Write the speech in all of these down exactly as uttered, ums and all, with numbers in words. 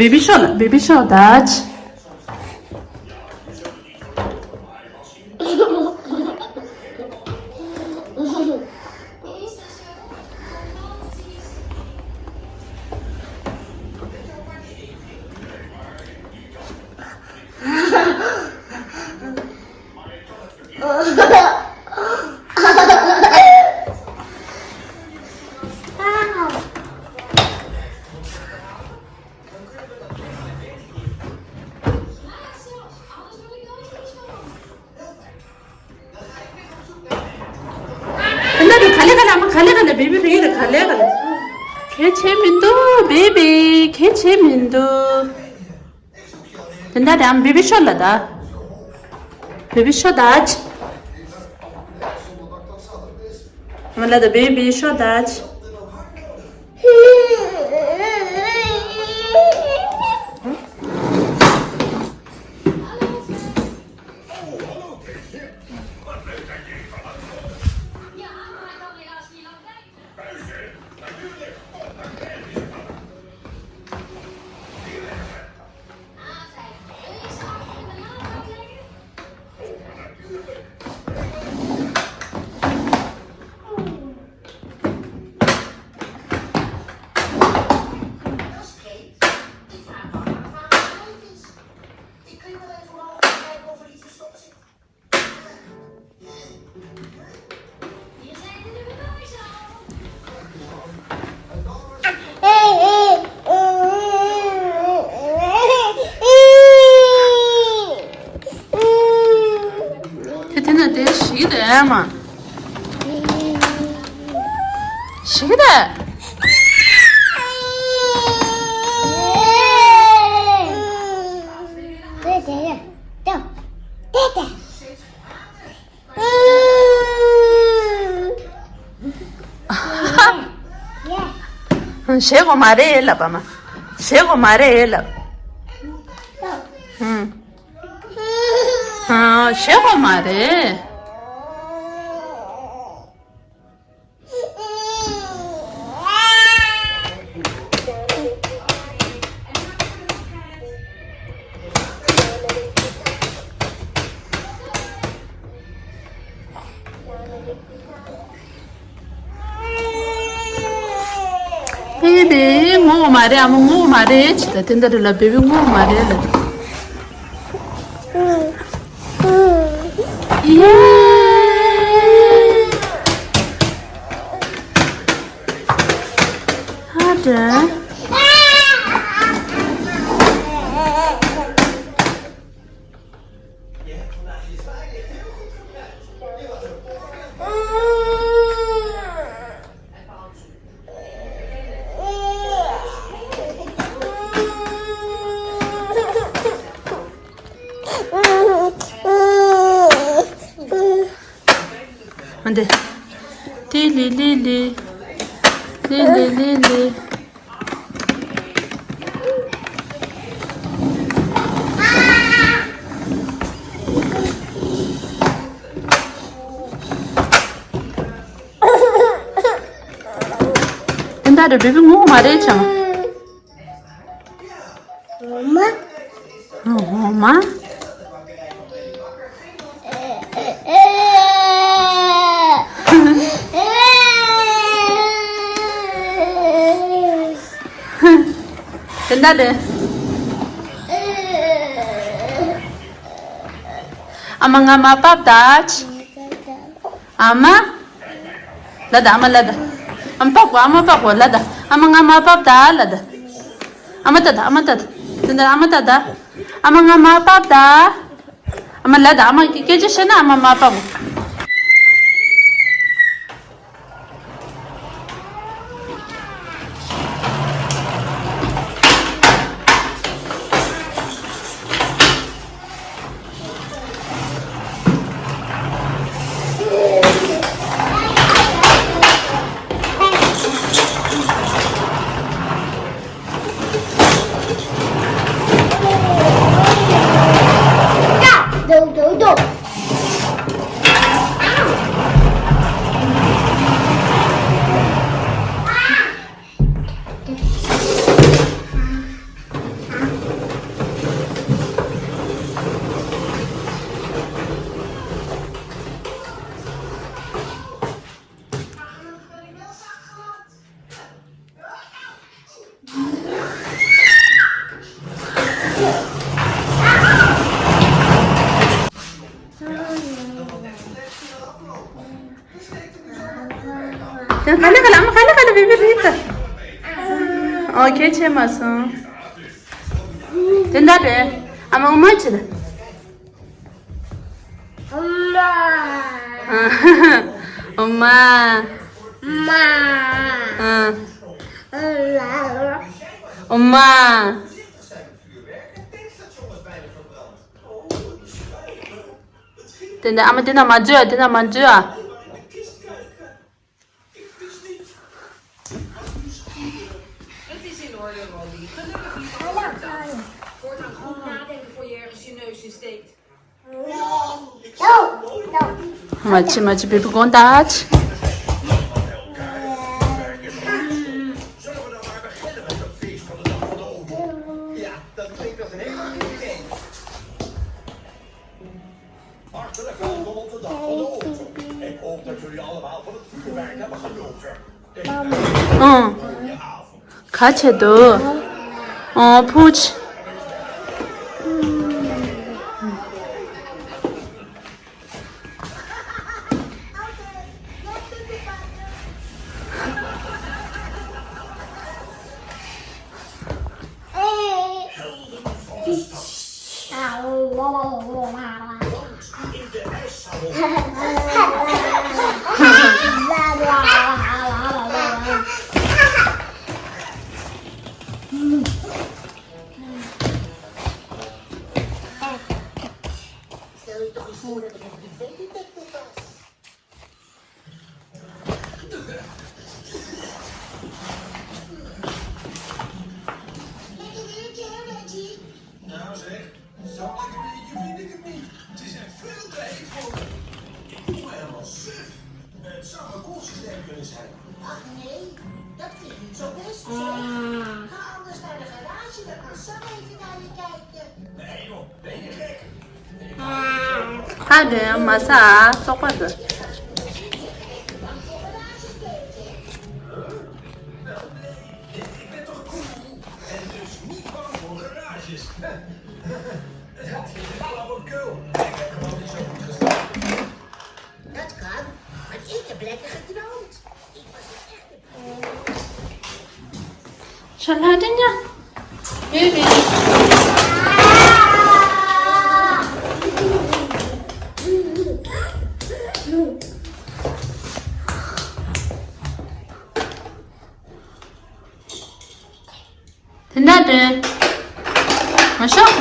Baby Shark ལ། Baby Shark ལ་ད། ཨ་ན་རུ་ག་ལེ་ག་ལེ། ཨ་མ་ག་ལེ་ག་ལེ། བེ་བི་རེད། ག་ལེ་ག་ལེ། གལ་ཆེ་མི་འདུག་བེ་བི། གལ་ཆེ་མི་འདུག་དེ་འདྲ་དེ་ཨམ་བེ་བི་ཤོ་ལ་ད། བེ་བི་ཤོ་ད་ཅི། ཨམ་ལ་ད་བེ་བི་ཤོ་ད་ཅི། དེ་དེ་ན་དེ་ཞིག་དེ་ཨ་མ། ཞིག་དེ། ཞེད་དགོས་མ་རེད་ལབ་པ་མ། ཞེད་དགོས་མ་རེད་ལབ། ཧུམ། ཞེད་དགོས་མ་རེད། བེ་བི་ངུ་མ་རེད། ཨ་མ་ངུ་མ་རེད་ཅི། ད་དེ་འདྲ་རེད་ལ། བེ་བི་ངུ་མ་རེད་ལ། ཡེ། ཧ་དྲ། ཨ་འདི། ཏི་ལི་ལི་ལི། ལི་ལི་ལི་ལི། དེ་འདྲ་རེད། བེ་བི་ངུ་མ་རེད་ཅང་། འོ་མ། འོ་མ། དེ་འདྲ་རེད། ཨ་མ་ང་མ་བབས་ད། ཨ་མ། ལ་ད་ཨ་མ་ལ་ད། ཨ་མ་བབས་གོ། ཨ་མ་བབས་གོ་ལ་ད། ཨ་མ་ང་མ་བབས་ད་ལ་ད། ཨ་མ་ད་ད། ཨ་མ་ད་ད། དེ་འདྲ་ཨ་མ་ད་ད། ཨ་མ་ང་མ་བབས་ད། ཨ་མ་ལ་ད། ཨ་མ་སྐད་ཆ་བཤད་ན་ཨ་མ་མ་བབས་གོ། དེ་ག་ལེ་ག་ལེ་ཨ་མ་ག་ལེ་ག་ལེ་བི་བི་རེད་ད། ཨོ་ཁྱད་ཆེ་མ་སོང་། དེ་འདྲ་རེད། ཨ་མ་ཨུ་མ་ཅི་རེད། ཨུ་མ། ཨུ་མ། ཨུ་མ། ཨུ་མ། དེ་འདྲ་ཨ་མ་དེ་འདྲ་མ་བརྗོད་ཨ། དེ་འདྲ་མ་བརྗོད་ཨ། Het is in orde, Robbie. Gelukkig niet al te. Voortaan goed nadenken voor je ergens je neus in steekt. མ་ཆི་མ་ཆི་བི་བི་དགོངས་དག། Zullen we dan maar beginnen met het feest van de Dag van de Auto? Ja, dat klinkt als een heel goed idee. Hartelijk welkom op de Dag van de Auto. Ik hoop dat jullie allemaal van het vuurwerk hebben genoten. ཨང་། ག་བྱེད་འདུག་ཨང་། ཕུཆ། Stel je toch eens voor dat ik een privédetective was. Lekker weertje, hè, Reggie? Nou zeg, zo'n lekker weertje vind ik het niet. Het is echt veel te heet voor me. Ik voel me helemaal suf. Het zou een koelsysteem kunnen zijn. Ach nee, dat klinkt niet zo best, zeg. Ga anders naar de garage, dan kan Sam even naar je kijken. Nee joh, ben je gek? ཁ་དེ་མ་ཟ། སོག་པ་དེ། Dat kan, maar ik heb lekker gedroomd. Ik was een echte ཁྱོད་ལྷ་འདྲེ་ཉག་བི་བི། དེ་འདྲ་འདྲེ། མ་ཤོག་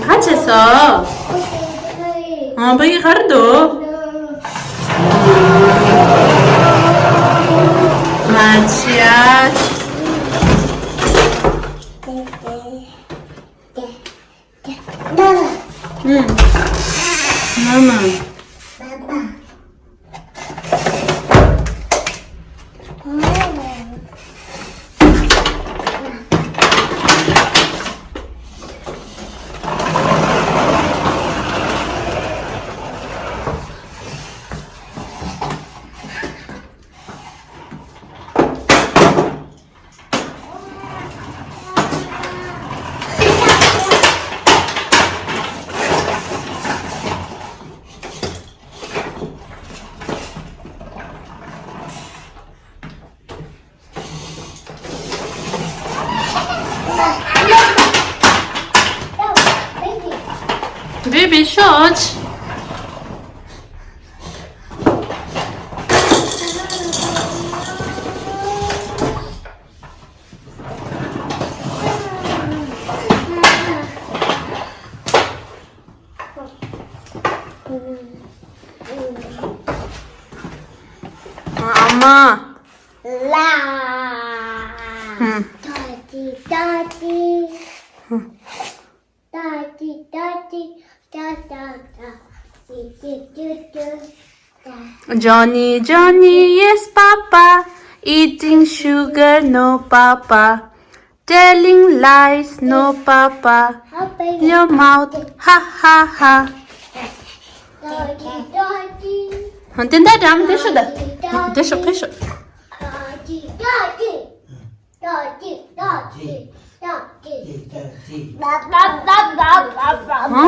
ཁ་ཆེ་སོ། ཨ་ཕ་གི་གར་འདུག་མ་ཆེ། ཨུམ། མ་མ། Baby shorts. མ། ལ། ཧུམ། ཏ་ཏི་ཏ་ཏི། ཧུམ། ཏ་ཏི་ཏ་ཏི། ཏ་ཏ་ཏ། ཏི་ཏི་ཏི་ཏི། Johnny, Johnny, yes, Papa. Eating sugar, no, Papa. Telling lies, no, Papa. Open your mouth, ha, ha, ha. ཧང་དེ་འདྲ་འགྲམ་དེ་ཤོད་ད། དེ་ཤོད་དེ་ཤོད། ཨོ་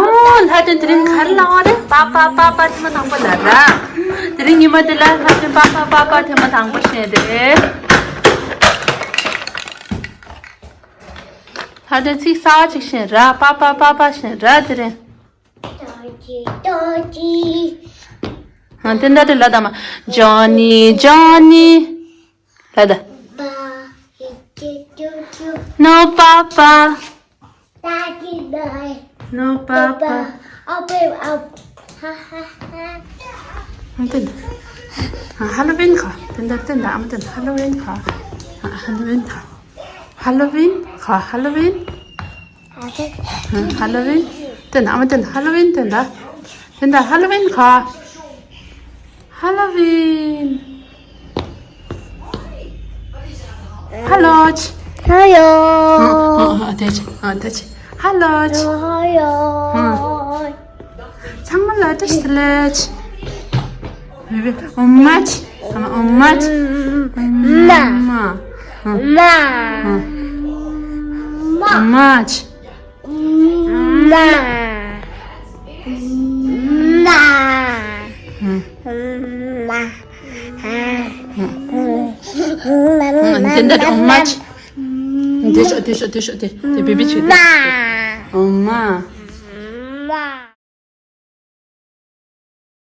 ལྷ་དོན་དེ་རིང་ག་རེ་ལབ་པ་རེད། པ་པ་པ་པ་ཐེངས་མ་དང་པོ་ལབ་ར། དེ་རིང་ཉི་མ་འདི་ལ་ལྷ་དོན་པ་པ་པ་པ་ཐེངས་མ་དང་པོ་བཤད་རེད། ལྷ་དོན་ཚིག་གསར་པ་ཅིག་བཤད་ར། པ་པ་པ་པ་བཤད་ར་དེ་རིང་། ཏོ་ཅི་ཏོ་ཅི། ཧང་དེ་འདྲ་དེ་ལ་དང་མ། Johnny, Johnny. ལ་ད། པ་ཡི་ཅི་ཅུ་ཅུ། No, Papa. ཏ་ཅི་ཏ། No, Papa. ཨ་པེ་ཨ། ཧ་ཧ་ཧ། ཨ་མ་དེ་འདྲ། ཧ་ལོ་ཝིན་ཁ། དེ་འདྲ་དེ་འདྲ་ཨ་མ་དེ་འདྲ་ཧ་ལོ་ཝིན་ཁ། ཧ་ལོ་ཝིན་ཁ། ཧ་ལོ་ཝིན་ཁ། ཧ་ལོ་ཝིན། ཧ་ལོ་ཝིན། དེ་འདྲ་ཨ་མ་དེ་འདྲ་ཧ་ལོ་ཝིན་དེ་འདྲ། དེ་འདྲ་ཧ་ལོ་ཝིན་ཁ། ཧ་ལོ་ཝིན། ཧ་ལོ་ཆི། ཧ་ཡོ། ཨ་ཨ་ཨ་དེ་ཆི་ཨ་དེ་ཆི། ཧ་ལོ་ཆི། ཧ་ཡོ། ཚང་མ་ལ་བཀྲ་ཤིས་བདེ་ལེགས། ཨོ་མ་ཆི། ཨོ་མ་ཆི། མ། མ། མ། མ་ཆི། མ། མ། མ། དེ་འདྲ་ཨོ་མ་ཆི། དེ་ཤོག་དེ་ཤོག་དེ་ཤོག་དེ་དེ་བི་བི་ཆི། མ། ཨོ་མ།